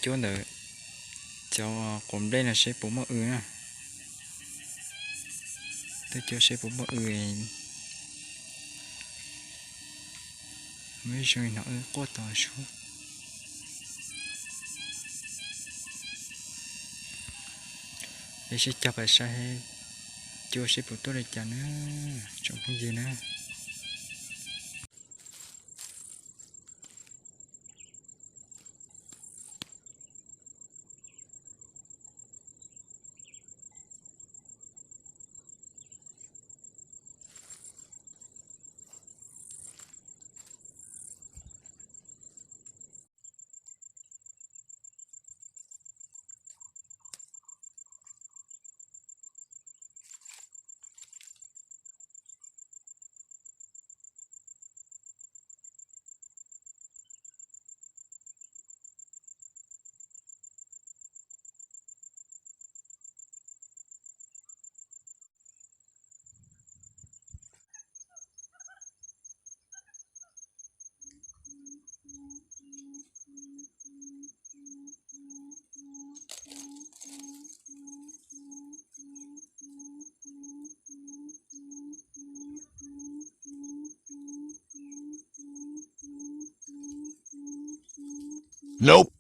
cuab ntawm cov quav nplej no seb puas muaj w na. Tuaj cuab seb puas muaj w. Muaj ib zoo li no wb quaj tau sub. Peb sib cog pais saib, cuab seb puas tuaj li cas na, tsoom phooj ywg na. Nope.